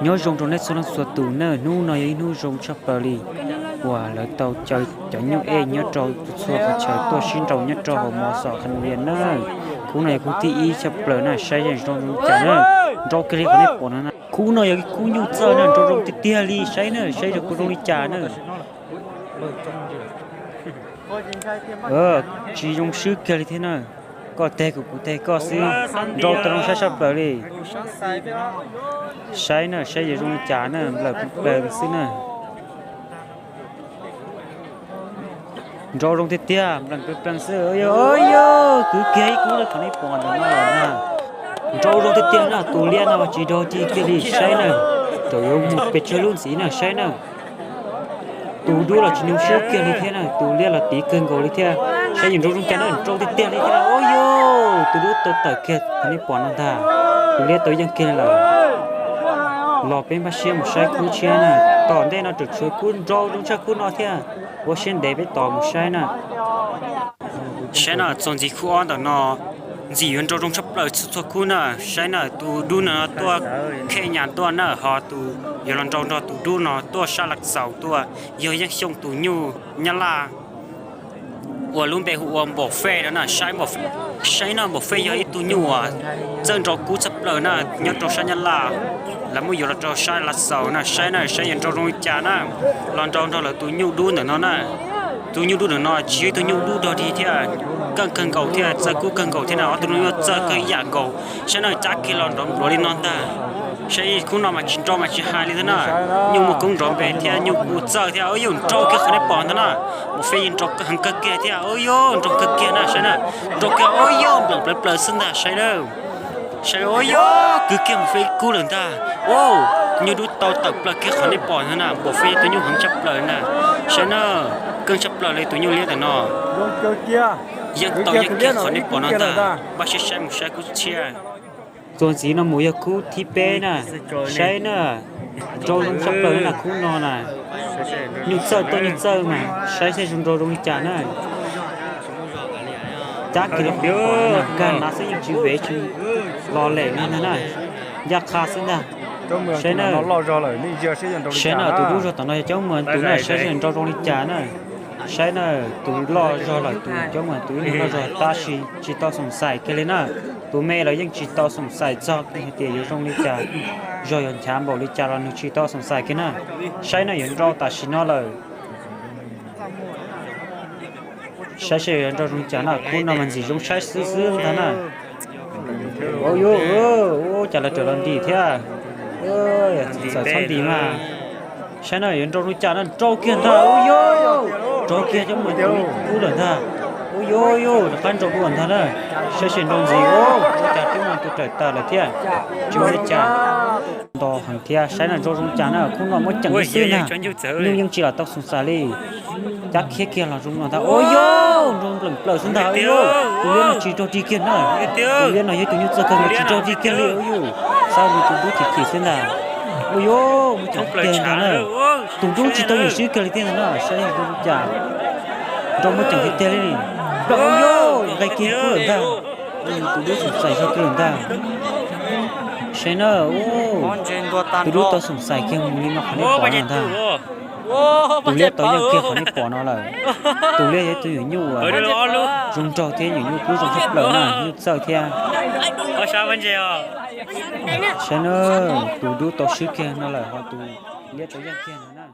Nyob zoo rau nej txhua leej txhua tus na, hnub no yog ib hnub zoo tshaj plaws li uas lawv tau caw cov nyuj ej nyob rau txhua qhov chaw tuaj sib nraus nyob rau hauv mos xos qhas nus lias na. Khub no yog khub thib ib tshaj plaws na, saib zoo zoo li cas na. Nrau kiag li qhov nej pom no na, khub no yog khub nyuj txawj na, nrau zoo tiag tiag li, saib na, saib zoo zoo li cas na. Tsis zoo swb kiag li thiab na. Koj teg kuv, kuv teg koj xwb, nrau tau zoo saib tshaj plaws li. Saib na, saib yuav zoo li cas na, nplawm plees xwb na. Nrau zoo tiag tiag, nplawm plees xwb. Yog, kwv kiag ib kub li qhov nej pom ntawm no los na. Nrau zoo tiag tiag na, tus liab no mas tsis dog dig kiag li, saib na. Tseem yuav mus pes tsawg lub ntxiv na, saib na. Tus dub los tsis nyoo swb kiag li thiab na, tus liab los tiv kawg nkaus li thiab. Saib yuav nrau zoo cas na, nrau tiag tiag li thiab. Ua yog tus dub tau tawm kiag qhov nej pom no ntag, tus liab tau yeej kiag lawm. Los peb npaj siab mus saib khub tshiab na, tom ntej no tseem tshuav khub nrau zoo tshaj khub no thiab. Ua siab ntev peb tos mus saib na. Saib na, txog ntxiv khub ob ntawm no, ntxim yuav nrau zoo tshaj plaws txhua txhua khub na. Saib na, tus dub no tuaj khej nyas tuaj na, ho tus yuav los nrau nrog tus dub no tuaj sab Lav Xaus tuaj, yog Yeej Xyooj tus nyuj Nyab Laj uas lub npe hu ua Npaum Fej no na. Saib na, Npaum Fej yog ib tug nyuj uas txawj nrau kub tshaj plaws na, nyob rau sab Nyab Laj. Lawv muab yuav los rau sab Lav Xaus na. Saib na, saib yuav nrau zoo li cas na, los nrau nrog lawv tus nyuj dub ntawm no na. Tus nyuj dub ntawm no tsis yog ib tug nyuj dub dog dig thiab, keej kawg nkaus thiab, txawj kub kawg nkaus thiab na. Ob tug no nyuj txawj kawg ib yam nkaus. Saib na, cab kiag los nrov npluav li no ntag. Saib khub no mas tsis nrau mas tsis hais li thiab na. Nyuj muaj koob nrov npe thiab nyuj kub txawj thiab. Ua yog nrau kiag qhov nej pom ntag na. Npaum Fej yeej nrau heev kawg kiag thiab. Ua yog nrau kawg kiag na, saib na. Nrau kiag, ua yog nplawm plaws plaws xwb ntag, saib na. Saib, ua yog kwv kiag Npaum Fej kub lawm ntag. Ua, tus nyuj dub tau tawm plaws kiag qhov nej pom ntag na. Npaum Fej yog tus nyuj heev tshaj plaws na. Saib na, keej tshaj plaws li tus nyuj liab ntawm no. Yeej tau yeej kiag qhov nej pom no ntag. Npaj siab saib mus saib khub tshiab. Txuas ntxiv no mus yog khub thib peb na. Saib na, nrau zoo tshaj plaws na khub no na. Nyuj txawj tuaj nyuj txawj mas, saib saib zoo nrau zoo li cas na. Cab kiag los qhov nej pom na, kag nav xwb yeej tsis vev tsis los lem li ntag na. Ncaj qha xwb ntag. Saib na, saib na, tus dub zog tom no yog Coob Muas tus na, saib saib nrau zoo li cas na. Saib na, tus loj zog lawm, tus Coob Muas tus ib loj zog tab sis tsis tau xoom xaim kiag li na. Tus me los yeej tsis tau xoom xaim txog hais tias yuav zoo li cas, zog yuav nchav npaum li cas los nws tsis tau xoom xaim kiag na. Saib na, yuav nrau tam sim no lawm. Saib saib yuav nrau zoo li cas na, khub no mas ntxim zoo saib xwb xwb ntag na. Ua cas lawv tseem los ntim thiab, txawm txhob ntim mas. Saib na, yuav nrau zoo li cas na, nrau kiag ntag, ua yog nrau kiag Coob Muas tus kub lawm ntag. Ua yog rov qab nrau dua ntag na. Saib saib nrau ntxiv, ua cas Coob Muas tus raws tawm lawm thiab. Tsis ua li cas, nto heev thiab. Saib na, nrau zoo li cas na, khub no muab ceem xwb ntag. Nyuj yeej tsis lam tau xoom xaim li. Cab khiab kiag los zoo no ntag, ua yog nrau npleem plaws xwb ntag. Ua yog tus liab no tsis dog dig kiag na. Tus liab no yog tus nyuj txawj kawg nkaus tsis dog dig kiag li, ua yog xav li tus dub chim chim xwb ntag. Ua yog muab ceem tiag tiag ntag na. Tus dub tsis tau nyuam swb kiag li thiab ntag na, saib zoo li cas. Nrau muab ceem tiag tiag li. Npleem, ua yog nqe kiag kub lawm ntag. Tus dub xoom xaim zog kiag lawm ntag. Saib na, tus dub tau xoom xaim kiag mus li no qhov nej pom no ntag. Tus liab tau yeej kiag qhov nej pom no lawm. Tus liab yog ib tug nyuam nyuj uas zoo nraug thiab nyuam nyuj kub zoo tshaj plaws na, nyuj txawj thiab. Saib na, tus dub tau swb kiag no lawm ho tus liab tau yeej kiag no na.